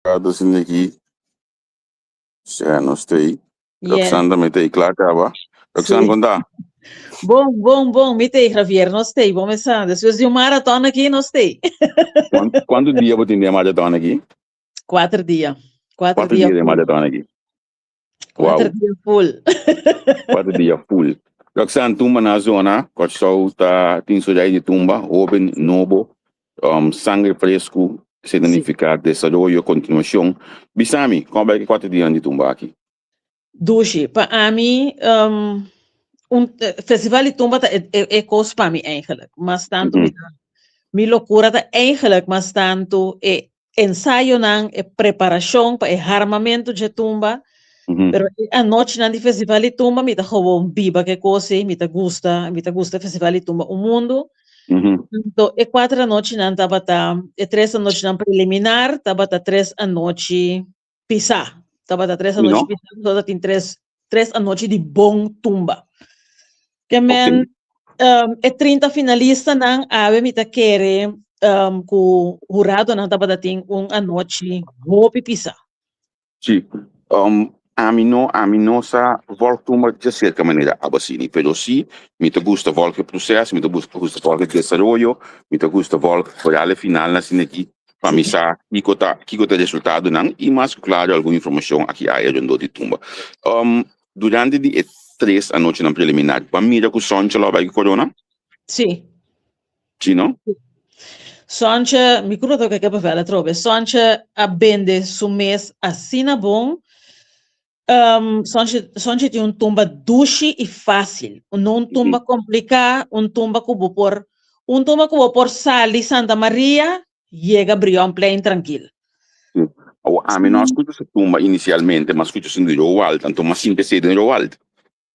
Rato sin aki. Sea, nos tei. Yes. Roxanne tambe tei, kla kaba. Roxanne, Sí. kon ta? Bon, bon, bon. Mi tei, Javier, nos tei. Bon mesa. Despues di un maraton aki, nos tei. Kuantu dia bo tin den maraton aki? 4 dia. 4 4 dia dia den full. maraton aki. 4 Wow. dia full. 4 dia full. Roxanne, tumba na zona. Kòrsou ta tin su rei di tumba, hóben, nobo, sangre fresku, signifiká desaroyo, kontinuashon. Bisami, kon bai 4 dia di tumba aki? Dushi, pa ami, un festival di tumba ta e kos pa mi eigenlijk. Mas tantu mi lokura ta eigenlijk mas tantu e ensayonan, e preparashon pa e harmamentu di tumba. Pero e anochinan di festival di tumba mi ta gewoon biba ku e kos ei, mi ta gusta festival di tumba un mundu. Anto, e 4 anochinan tabata, e 3 anochinan preliminar, tabata 3 anochi pisá. Tabata 3 Mi anochi no? pisá, so tin 3 anochi di bon tumba. Ke men, e 30 finalistanan, awe mi ta kere ku huradonan tabata tin un anochi hopi pisá. Sí. Ami no sa volg tumba di sierto manera abasini, pero sí, mi ta gusta volg e proseso, mi ta gusta volg e desaroyo, mi ta gusta volg vooral e final na aki, pa mi sa kiko ta resultadonan i mas klaro algun informashon aki aya rondó di tumba. Durante di e 3 anochinan preliminar, b'a mira ku Soncha lo bai korona? Sí. Sí, no? Sonche, mi kuro toka ke papel atrobe. Sonche a bende su mes asina bon. Sonche tin un tumba dushi i fásil. No un tumba kompliká, un tumba ku bo por sali Santa Maria, yega Brionplein trankil. O ami no a skucha su tumba inisialmente, m'a skucha su di Roald, anto m'a sinti esei den Roald.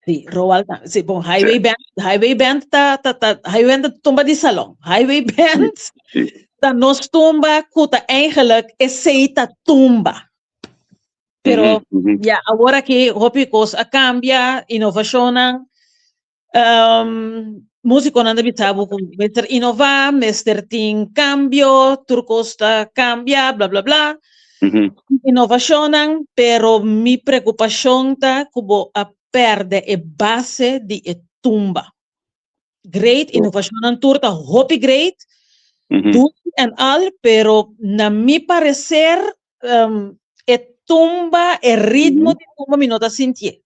Sí, Roald, sí, bon, Highway Band, Highway Band ta Highway Band ta tumba di salon. Highway Band ta nos tumba ku ta eigenlijk esei ta tumba. Pero ja, awor aki hopi kos a kambia, inovashonnan. Músikonan ta bisa bo ku mester inová, mester tin kambio, tur kos ta kambia, bla bla bla. Inovashonnan, pero mi preokupashon ta ku bo a pèrdè e base di e tumba. Great, inovashonnan tur ta hopi great, dushi en al, pero na mi pareser e tumba, e ritmo di tumba mi no ta sintié.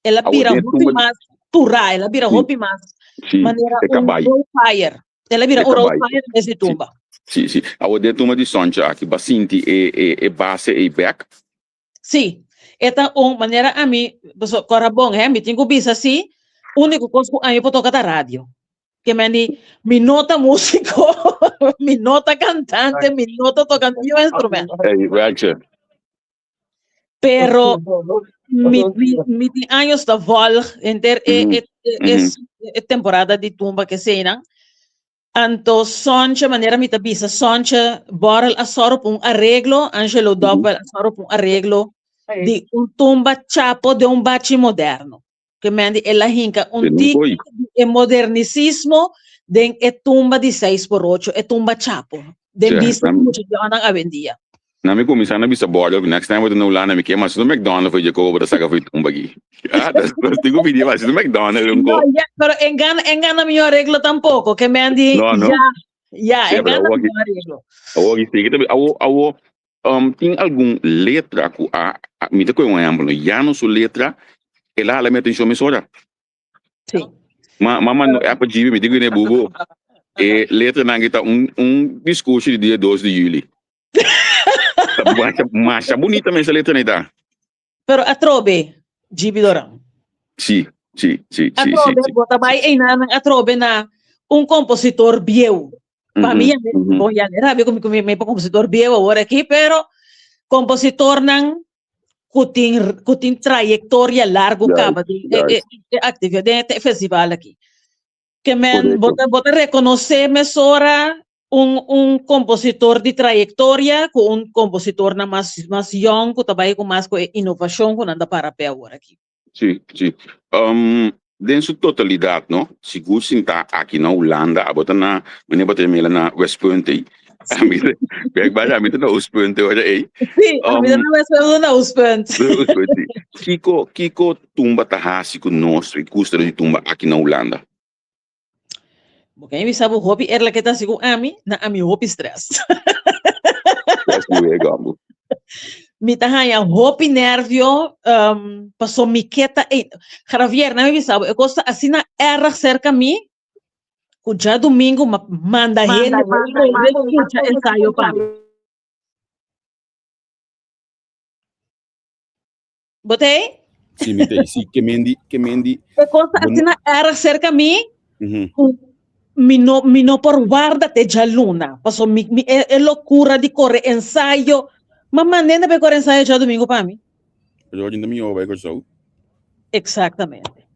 El a Awor bira den hopi tumba mas turá, el a bira hopi mas manera e un kabai. road fire. El a bira E un road kabai. fire en bes di tumba. Sí. Awor den tumba di Soncha aki, b'a sinti e base ei bèk? Sí, e ta un manera ami, so, kora bon, hè, mi tin ku bisa sí, úniko kos ku ami por toka ta radio. Ke men di, mi no ta músiko, mi no ta kantante, mi no ta toka niun instrumento. Ei, werkje. Pero mi tin años ta volg henter e temporada di tumba ke eseinan. Anto Sonche, manera mi ta bisa, Sonche Borrel a sòru pa un areglo, Angelo Dopwell a sòru pa un areglo di un tumba chapo den un bachi moderno. Ke men di el a hinka un Den un tiki koi. di e modernisismo den e tumba di 6x8, e tumba chapo. Den bista mucho di awendia. Na mi kuminsá na bisa Borrel, next time bo ta na Hulanda mi ke mas no McDonald's for Jacobo bo ta saka for tumba aki. Ah, das digo pidi mas no McDonald's un No, ko. ja, pero engana mi areglo tampoko, ke men di No, no. Ja, Sí, pero engana awor mi areglo. Awor aki sí, tambe awor tin algun letra ku mi ta kohe un ehèmpel, no, Jano su letra, el a hala mi atenshon mesora. Ma no app GB mi digo ne bubo. E letranan ki ta un diskurso di dia 2 di yüli. Ta masha, masha bunita mes e letra ni ta. Pero atrobe, GB Doran. Atrobe, bo ta bai einan atrobe na un kompositor bieu. Pa mi, bon, ya rabia ku mi pa kompositor bieu awor aki, pero kompositornan ku tin trayektoria largu kaba di e aktividat e festival aki. Ke men bo ta rekonosé mesora un kompositor di trayektoria ku un kompositornan mas young ku ta bai ku mas ku e inovashon ku nan ta para p'e awor aki. Sí. Den su totalidat, no? Sigur sinta aki na Hulanda, abo ta na, meneer Batremela na Westpunt ei. Ami, blijkbaar ami ta na Oostpunt ora ei. Sí, ami ta na Westpunt, na Oostpunt. Oostpunt, sí. Kiko, kiko tumba ta hasi ku nos, e gusto di tumba aki na Hulanda? Bo ken bisa bo hopi eerlijk ta hasi ku ami, na ami hopi stress. Stress muhé gòmbo. Mi ta haña hopi nervio, um, paso mi ke ta ei. Javier, na mi bisa bo, e kos ta asina erg serka mi, ku djadumingu m'a manda hende pa skucha ensayo pa mi. Bo ta ei? Sí, mi ta ei. Sí, ke mendi, ke mendi. E kos ta asina erg serka mi, ku mi no, mi no por warda te djaluna. Paso mi, mi e, e lokura di kore ensayo. M'a manda hende pa e kore ensayo djadumingu pa mi. Pero hoy ta mihó bai Kòrsou. Exactamente.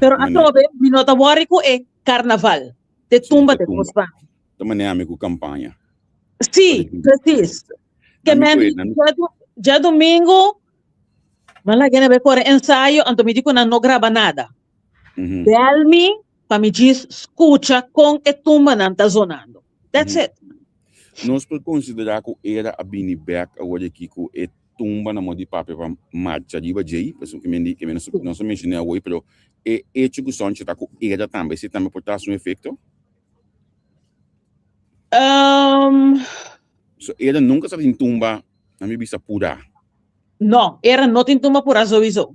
Pero atrobe mi no ta worry ku e karnaval. Te tumba te kos pa. Ta manera mi ku kampaña. Sí, precies. Ke men djadumingu mi a laga hende bai kore ensayo anto mi di ku nan no graba nada. Bel mi pa mi djis skucha kon e tumbanan ta zonando. That's it. Nos por konsiderá ku era a bini bèk awor aki ku e tumba na moda di papia pa marcha riba djei, pasobra ke men di, ke men nos a menshoné awor, pero e echo ku Sonche ta ku era tambe, esei tambe por ta haci un efekto? So era nunka sa tin tumba, na mi bisa, purá. No, era no tin tumba purá souiso.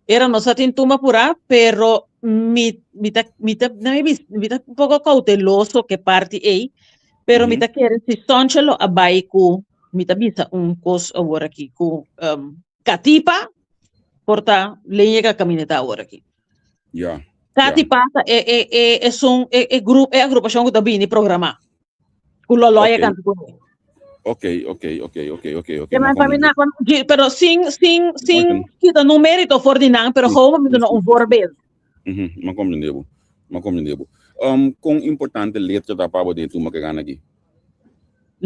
Era no sa tin tumba purá, pero mi, mi ta, mi ta, na mi bisa, mi ta un poko kouteloso ku e parti ei, pero mi ta kere si Sonche lo a bai ku, mi ta bisa un kos awor aki, ku Katipa por ta leña ka kaminda ta awor aki. Ya. Katipa ta e, e, e, esun, e, e grup, e agrupashon ku ta bini programá. Ku Loloy a Ok. kanta kuné. Ok, ok, ok, ok, ok, ok. Ke Ma men pa mi komprendé. na, pa- di- pero sin, sin, sin Ok. kita no mérito for di nan, pero Sí, gewoon pa mi sí, duna sí, un sí. voorbeeld. Mhm, ma komprendé bo. Ma komprendé bo. Um, kon importante letra ta pa bo den tumba ke gana aki?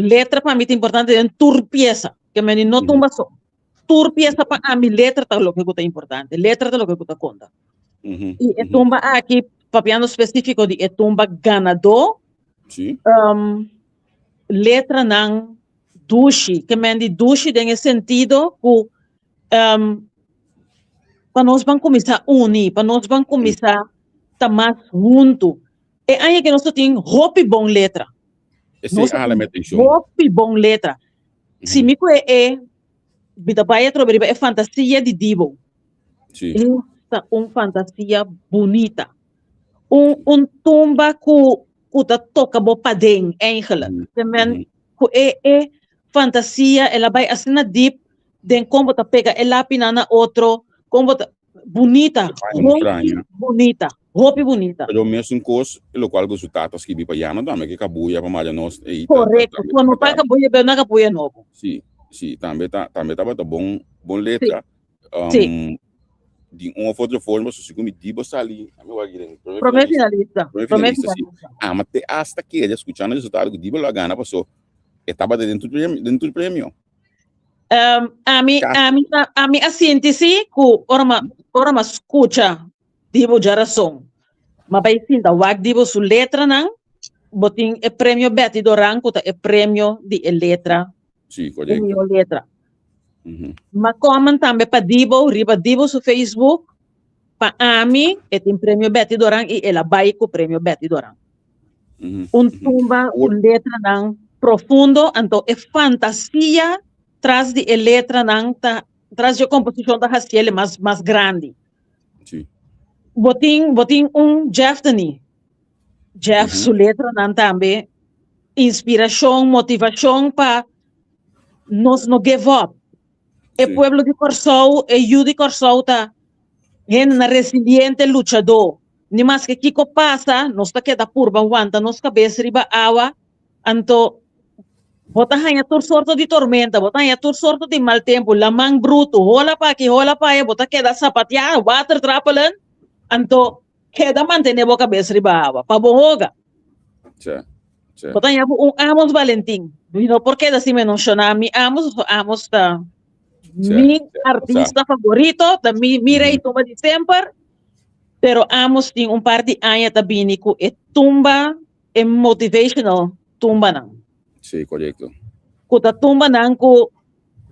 Letra pa mi ta importante den tur piesa. Ke men di no Mhm. tumba so. Tur piesa pa ami letra ta loke ku ta importante. Letra ta loke ku ta konta. Mhm, I e mhm. tumba aki, papiando spesífiko di e tumba ganadó, Sí. um, letranan dushi, ke men di dushi den e sentido ku um, pa nos ban kuminsá uni, pa nos ban kuminsá ta mas huntu. E aña ke nos ta tin hopi bon letra. Esei Nos ta a hala tin mi atenshon. hopi bon letra. Si mi ku e e, mi ta bai atrobe riba e fantasia di Dibo. Sí. Esta un fantasia bunita. Un, un tumba ku, ku ta toka bo paden, eigenlijk. Te men, ku e, e fantasia, el a bai asina diep den kon bo ta pega e lapinan na otro, kon bo ta, bunita, hopi bunita, hopi bunita. Pero mesun kos, lokual ku su tata skibi pa Yano tambe, ke kabuya pa mara nos ei. Korekto, ku no pa kabuya pero na kabuya nobo. Si, si, tambe ta, tambe tabata bon, bon letra. Si. Di un of otro forma, so segun mi di bo sali, ami wak den prome Prome finalista. Prome Prome finalista, si. finalista. Ama te hasta kere, skuchando e resultado ku Dibo lo a gana, paso e tabata den tur premio, den tur premio. Um, ami, Kasi. ami, ami a sinti si ku ora ma, ora ma skucha Dibo djarason, ma bai sinta wak Dibo su letranan, bo tin e premio Betty Doran ku ta e premio di e letra, Sí, e korekto. mihó letra. Mhm. Ma comment tambe pa Dibo riba Dibo su Facebook, pa ami e tin premio Betty Doran i el a bai ku premio Betty Doran. Mhm. Un Mhm. tumba ku Awor, letranan profundo, anto e fantasia tras di e letranan ta, tras di e komposishon ta hasiel mas mas grandi. Sí. Bo tin, bo tin un Jeff Denis. Jeff Mhm. su letranan tambe inspirashon, motivashon pa nos no give up. E Sí. pueblo di Kòrsou, e yu di Kòrsou ta hendenan resiliente, luchadó. Ni maske kiko pasa, nos ta keda purba wanta nos kabes riba awa, anto bo ta haña tur sorto di tormenta, bo ta haña tur sorto di mal tempu, laman brutu, hola pa aki, hola pa aya, bo ta keda sapateá, watertrappelen, anto keda mantené bo kabes riba awa, pa bo hoga. Sí, sí. Bo ta haña bo un Amos Valentin. Mi no por keda sin menshoná mi Amos, pasobra Amos ta Sí, mi sí, o sea. artista favorito, ta mi, mi rey tumba di semper. Pero Amos tin un par di aña ta bini ku e tumba, e motivational tumbanan. Sí, korekto. Ku ta tumbanan ku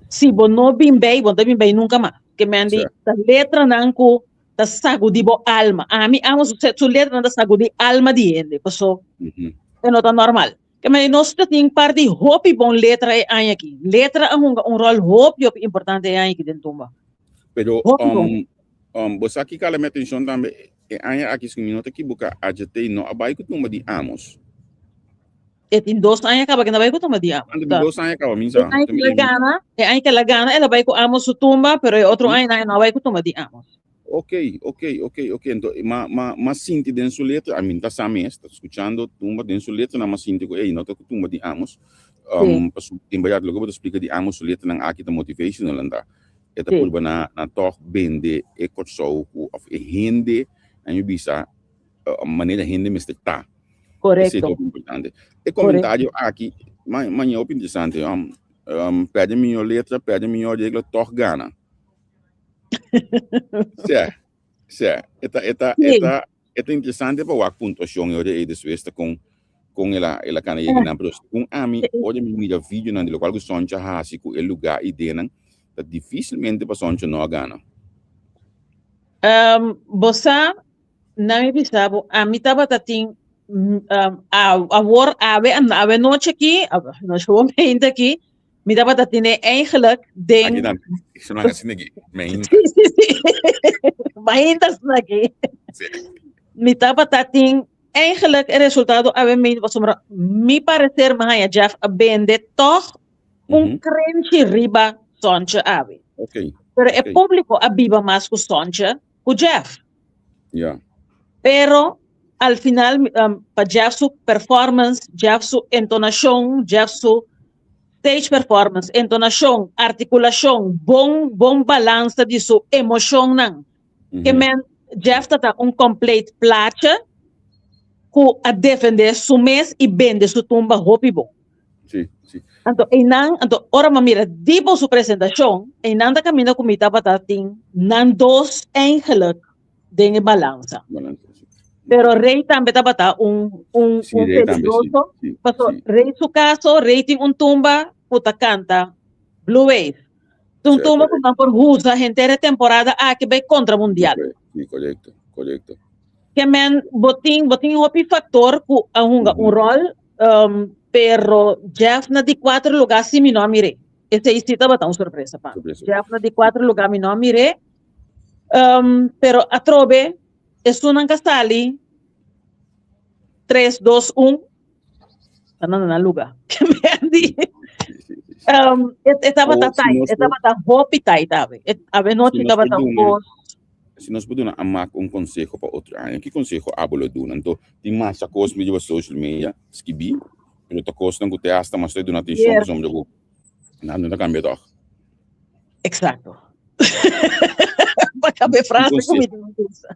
si bo no bin bei, bo no ta bin bei nunka mas. Ke men di ta letranan ku ta sagudí bo alma. Ami amo su, su letranan ta sagudí alma di hende, paso e no ta normal. Ke men di nos ta tin par di hopi bon letra e aña aki. Letra a hunga un ròl hopi hopi importante e aña aki den tumba. Pero Hopi bon. bo sa kiko a la mi atenshon tambe e aña aki, si mi no ta ekiboká, AJT no a bai ku tumba di Amos. E tin dos aña kaba ke na bai ku tumba di Amos. Anto tin dos aña kaba, mi sa. E aña ke la gana, e aña ke la gana, el a bai ku Amos su tumba, pero e otro aña nan no a bai ku tumba di Amos. Ok, ok, ok, ok. Anto ma ma ma sinti den su letra, a mi ta sa mes, ta skuchando tumba den su letra nan ma sinti ku ey no ta ku tumba di Amos. Pasobra en berdad loke bo ta splika di Amos su letranan aki ta motivational nan ta. E ta purba na na tòg bende e Kòrsou ku òf e hende, nan yo bisa manera hende mester ta. Korekto. Esei ta hopi importante. E komentario aki, maña hopi interesante. Perde mihó letra, perde mihó regla, tòg gana. Sè, sè. E ta, e ta, e ta, e ta interesante pa wak puntuashon e ora ei despues ta kon, kon el a, el a kana yega nan. Pero segun ami, ora mi mira videonan di lokual ku Soncha hasi ku e lugá i denan, ta difisilmente pa Soncha no a gana. Bo sa, Nan mi bisa bo, ami tabata tin awor awe awe nochi aki, nochi bo meinte aki, mi tabata tine eigenlijk den. Aki tambe, so nan asina aki, meinte. Sí, sí, sí. Meinte asina aki. Sí. Mi tabata tin eigenlijk e resultado awe meinte pasobra mi parecer mi haña Jeff a bende toch un krenchi riba Sontje awe. Okay. Pero e publico a biba mas ku Sontje ku Jeff. Ja. Pero al final pa Jeff su performance, Jeff su entonacion, Jeff su stage performance, entonacion, articulacion, bon bon balansa di su emocionnan. Ke men Jeff ta ta un complete plaatje ku a defende su mes i bende su tumba hopi bon. Sí, sí. Anto einan, anto ora mi a mira Dibo su presentacion, einan ta caminda cu mi tabata tin nan dos eigenlijk den e balansa. Balansa, sí. Pero Rey tambe tabata un, un, Sí, un Rey tambe, sí, peligroso. sí, Paso sí. Rey su caso, Rey tin un tumba cu ta canta Blue Wave. Un Sí, tumba cu correcto. nan por usa henter e temporada aki bay contra Mundial. Sí, correcto, correcto. Ke men bo tin, bo tin hopi factor cu a hunga un rol, pero Jeff na di cuatro lugar si mi no a mir'é. Esei si tabata un sorpresa pa mi. Jeff na di cuatro lugar mi no a mir'é. Pero atrobe esunnan ka sali tres, dos, un, ta na nan lugar. Ke men di, e tabata tight, e tabata hopi tight awe. Awe nochi tabata un cos. Si nos por duna Amak un konseho pa otro aña, ki konseho abo lo duna? Anto, tin masha kos mi riba social media skibí, pero ta kosnan ku te hasta mas ta duna atenshon pasobra ku nan no ta kambia tòg. Eksakto. Pa kambia e frase ku mi tin usa.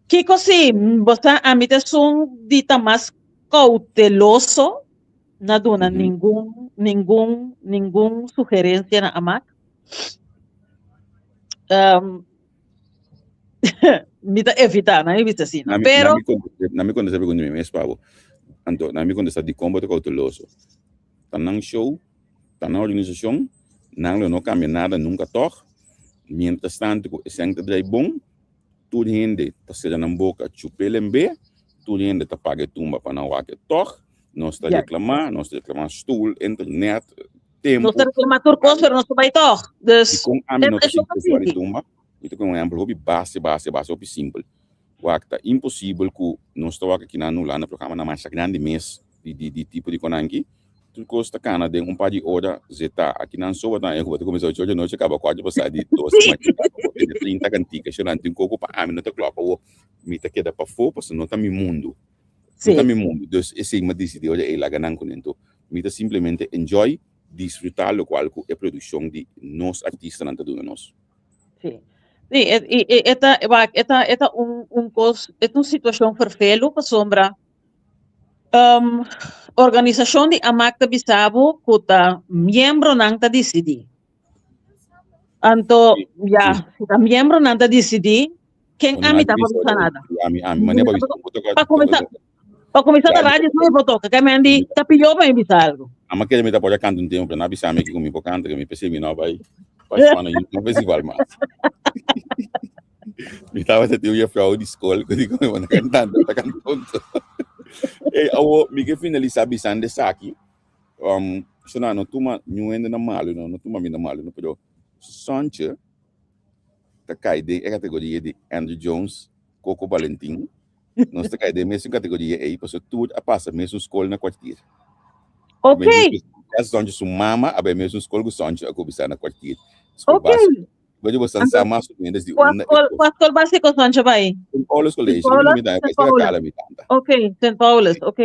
Kiko si, bo sa ami ta esun di ta mas kouteloso na duna ningun, ningun, ningun sugerensia na Amak. Mi ta evitá, na mi bisa asina. Na mi, Pero na mi kontestá, na mi kontestá pregunta mi mes pa bo. Anto, na mi kontestá dikon bo ta kouteloso. Ta nan show, ta nan organisashon, nan lo no kambia nada nunka tòg. Mientras tanto ku esei ta drai bon, Tur hende ta sera nan boka chup'é lemb'é, tur hende ta paga e tumba pa nan wak e tòg. Nos ta reklamá, nos ta reklamá stul, internet, tempu. Nos ta reklamá tur kos, pero nos ta bai tòg. Dus, Dikon ami no ta sigui festival di tumba? Mi ta pone un ehèmpel hopi base, base, base, hopi simpel. Wak, ta imposibel ku nos ta wak aki na Hulanda programanan masha grandi mes di di di tipo di konanki. Tur kos ta kana den un par di ora zetá. Aki nan soba ta e ku bo ta kuminsá ocho di anochi kaba kuater pasá di dos di mañana bo tene trinta kantika shorando tin koko pa ami no ta klòp awor mi ta keda pafó pasobra no ta mi mundu no ta mi mundu dus esei mi a disidí ora ei laga nan kuné anto mi ta simplemente enjoy disfrutá lokual ku e produkshon di nos artistanan ta duna nos. Sí. Sí, e e e ta wak e ta e ta un un kos e ta un situashon ferfelu pasobra Organisashon di Amak ta bisa bo ku ta miembronan ta disidí. Anto, ya, si ta miembronan ta disidí, ken ami ta por bisa nada? Ami, ami, manera pa bisa. Pa kuminsá. Pa kuminsá na radio so mi por toka, ke men di ta pió pa mi bisa algu. Ama kere mi ta por a kanta un tempu, pero nan a bisa mi ku mi por kanta, ke mi p'esei mi no a bai bai sona ningun festival mas. Mi tabata tin un jefrouw di skol ku di ku mi bo na kantante, bo ta kantonto. Ey, awo mi ke finalisá bisando esaki, um, sona no tuma niun hende na malu, no, no tuma mi na malu, no, pero Sontje ta kai den e kategoria di Andrew Jones, Coco Valentin. Nos ta kai den mesun kategoria ei, pasobra tur a pasa mesun skol na kwartier. Ok. Ya Sontje su mama a bai mesun skol ku Sontje a kuminsá na kwartier. Skol Ok. básiko. Bo di bo san sa mas o menos di Kua unda e skol, kos. kua skol básiko Sontje bai? Sint Paulus Sint College, mi Paulus? mi ta Sint e Paulus. kala mi tanta. Ok, Sint Paulus, ok.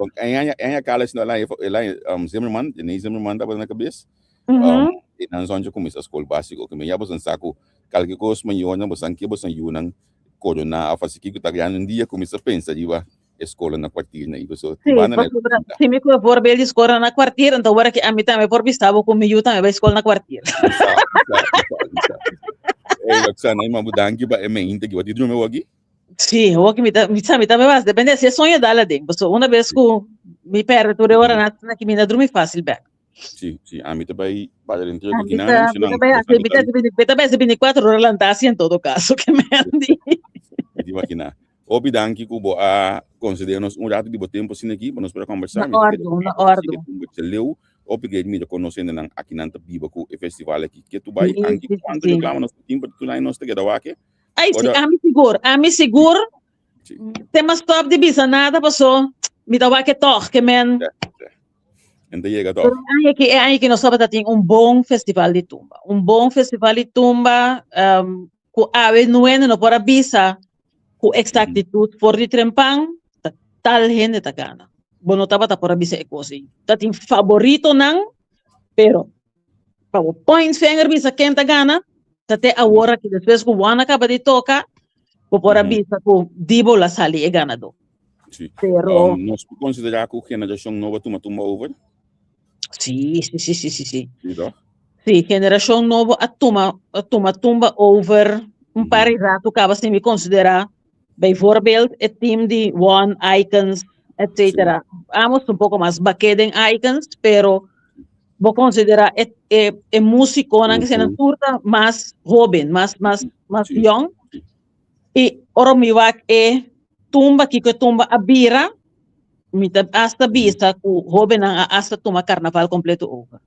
Bon, en aña kala sino el aña Zimmerman, Denise Zimmerman tabata na kabes. Mhm. E nan Sontje kuminsá skol básiko. Ke mi ya bo san sa ku kalke kos mayornan bo san ke bo san yunan koroná òf hasi kiko ta grandi un dia kuminsá pensa riba e skola na kwartier na Ibeso. Sí, Banda na pasobra si mi ku e voorbeeld di skola na kwartier, anto ora ki ami tambe por bisa bo ku mi yu tambe bai skol na kwartier. Bisa, bisa, bisa, bisa. Ey, Roxana, ima bo danki pa e meinte ki bo ti drumi awor aki. Sí, awor ki mi ta, mi sa, mi tambe bas, depende si e soño dal aden, pasobra una bes ku mi perde tur e ora na, na ki mi na drumi fácil bek. Sí, sí, ami ta bai para den trio Ah, kinan, mi si nan, ta bai hasi, mi ta mi ta bai hasi 24 ora lantá así en todo caso, ke men di. Mi ta imaginá. Hopi danki ku bo a konsedé nos un ratu di bo tempu asina aki pa nos por a kombersá. Na Mi ta kere ordu, na ku ordu. sigue un bocha leu. Hopi ke mi ta konosé hendenan akinan ta biba ku e festival aki. Ke tu bai Sí, anki sí, sí, kuantu sí. reklama nos tin pa tur aña nos ta keda wak. Ai, sí, Ora ami sigur, ami sigur. Sí. Te mas stop di bisa nada paso mi ta wak e tòg ke men. Sí, sí. En ta yega Pero tòg. e aña aki, e aña aki nos tabata tin un bon festival di tumba. Un bon festival di tumba um, ku awe nuene no por a bisa ku exactitud for di trempan ta tal hende ta gana. Bo no tabata por a bisa e kos ei. Ta tin favoritonan, pero pa bo point finger bisa ken ta gana, ta te awor aki despues ku Juan a kaba di toka, bo por a bisa ku Dibo la sali e ganadó. Sí. Pero Nos por considera ku generacion nobo tuma tumba over? Sí, sí, sí, sí, sí, sí. Sí, toch? Sí, generacion nobo a tuma, a tuma tumba over un par di rato kaba sin mi considera bijvoorbeeld e team di One Icons, etcétera. Amos un poco mas baké den Icons, pero bo considera e, e, e músiconan que senan tur ta mas joven, mas, mas, mas young. I ora mi wak e tumba, kiko e tumba a bira, mi ta hasta bisa ku hóbennan a hasta tuma karnaval kompleto over.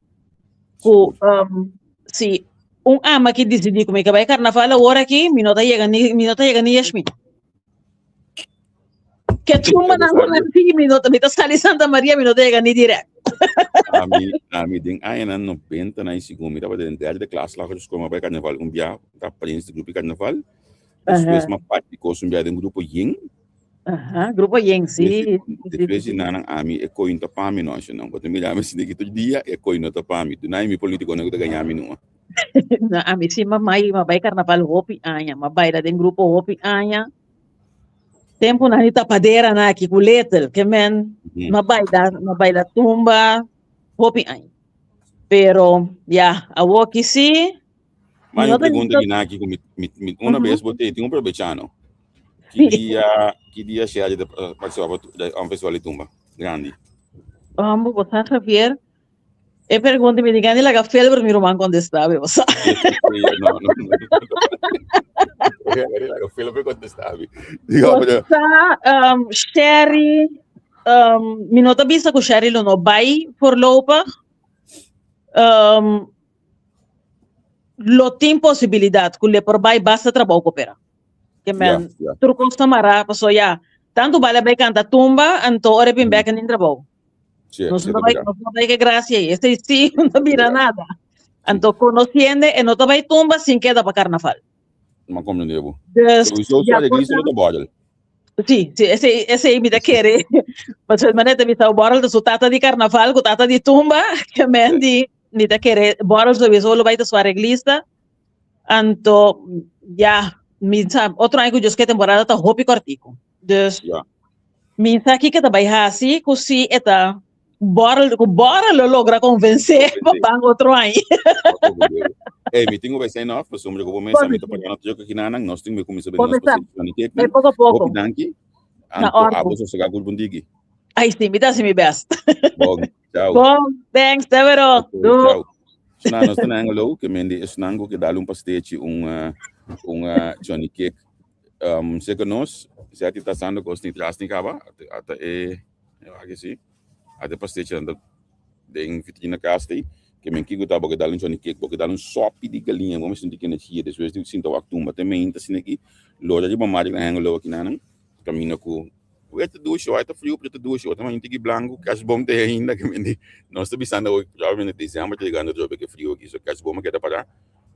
Ku um, si un ama ki disidí ku mi ke bai karnaval awor aki, mi no ta yega ni, mi no ta yega ni Yashmi. Ke tumbanan ku nan tin, mi no ta, mi ta sali Santa Maria, mi no ta yega ni direct. Ami, ami den añanan 90 na segun mi tabata den derde klas lagere skol, mi a bai karnaval un bia, ta prins di grupo di karnaval. Despues m'a parti kos un bia den grupo Yin. Aha, grupo Yin, sí. Despues di nanan ami e koi no ta pa mi no, ashonan. Bo ta mira mi asina ki tur dia e koi no ta pa mi. Dunai mi politikonan ku ta gaña mi numa. No, ami sí m'a mai, m'a bai karnaval hopi aña. M'a baila den grupo hopi aña. Tempunan di tapaderanan aki ku letel, ke men m'a baila, m'a baila tumba hopi aña. Pero, ya, awoki sí. Ma un pregunta ki naki ku mi, mi, mi una vez bote tin un probechano. Ki dia ki dia Sherry ta participa pa un festival di tumba grandi? Ambo, bo sa Javier, e pregunta mi di gani laga Felber mi ruman contesta be, bo sa. No, no, no. Laga Felber contesta be. Digo, Bo pero sa, Sherry, mi no ta bisa ku Sherry lo no bai voorlopig. Lo tin posibilidad cu le por bay basta trabou coopera. Ke men tur cos ta mara paso ya tanto bala bay canta tumba anto ora bin bek nin trabou. Nos no bay nos no bay ke gracia ei. Esei si no bira nada. Anto conociende e no ta bay tumba sin keda pa carnaval. Ma comprende bo. Dus, Sowieso ya, su alegria lo ta bottle. Sí, sí, esei, esei mi ta kere. Pasobra manera ta bisa borrel ta su tata di carnaval ku tata di tumba, ke men di mi ta kere borrel sowieso lo bai ta su areglista. Anto, ya, mi sa otro aña ku Dios ke temporada ta hopi kòrtiku. Dus, mi sa kiko ta bai hasi ku si e ta Borrel, ku Borrel lo logra konvensé pa ban otro aña. Hey, mi tin ku bai sign off, pasobra ku bo mesa mi ta paga na tjoka kinanan, nos tin ku kuminsá bende nos Kuminsá. pasenshi na Hey, poko poko. Hopi danki. Na Anto orde. abo sosegá ku bundigi. Ai, sí, mi ta hasi mi best. Bon, chao. Bon, thanks, te wero. Ok, Doei. chao. Sna, nos ta na Hengelo, ke men di esnan ku ke dal un pastechi, un, eh, un eh, Johnny Cake. Seka nos, si ati ta sando kos ni tras ni kaba, ata, ata e, e si, ata e pastechi nan ta den vitrina kas tei, ke men kiko ta bo ke dal un Johnny Cake, bo ke dal un sopi di galiña, bo me sinti ki energia despues di sinta wak tumba te meinta asina aki, lora riba mari na Hengelo aki nanan, kaminda ku Wet ta dushi, oi ta friu pero ta dushi, oi ta manti ki blanku, kerstboom ta ainda ke men di, nos ta bisando awor probablemente december ta yegando atrobe ke friu aki, so kerstboom a keda para,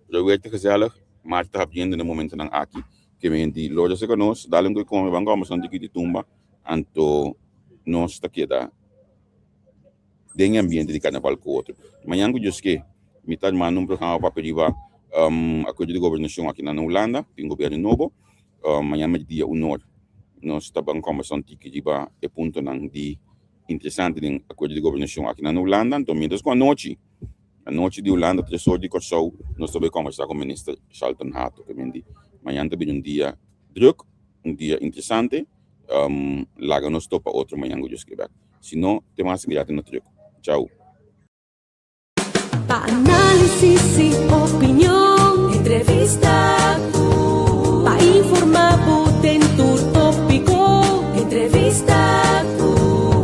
pero wet ta gezellig, markt ta habriendo na e momentonan aki, ke men di lora serka nos, dale un koi kome, ban kòmbersá un tiki di tumba, anto nos ta keda den e ambiente di karnaval ku otro. Mañan ku Dios ke, mi ta armando un programa pa papia riba akuerdo di gobernashon aki na Hulanda, tin gobierno nobo, Mañana medidia un or nos ta ban kòmbersá un tiki riba e puntonan di interesante den akuerdo di gobernashon aki na Hulanda. Anto mientras ku anochi, anochi di Hulanda 3 or di Kòrsou, nos ta bai kòmbersá ku Minister Shalton Hato. Ke men di mañana ta bini un dia drùk, un dia interesante. Laga nos topa otro mañana ku Dios ke bèk. Si no, te mas grati na trùk. Chau. Pa análisis y opinion, entrevista ku. Pa informá bo den tur tópiko, entrevista ku.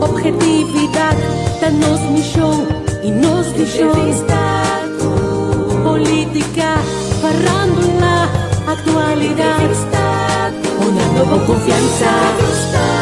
Objetividad ta nos mishon y nos vishon. Entrevista ku. Polítika, farándula, aktualidat. Entrevista ku. Honrando bo konfiansa. Entrevista.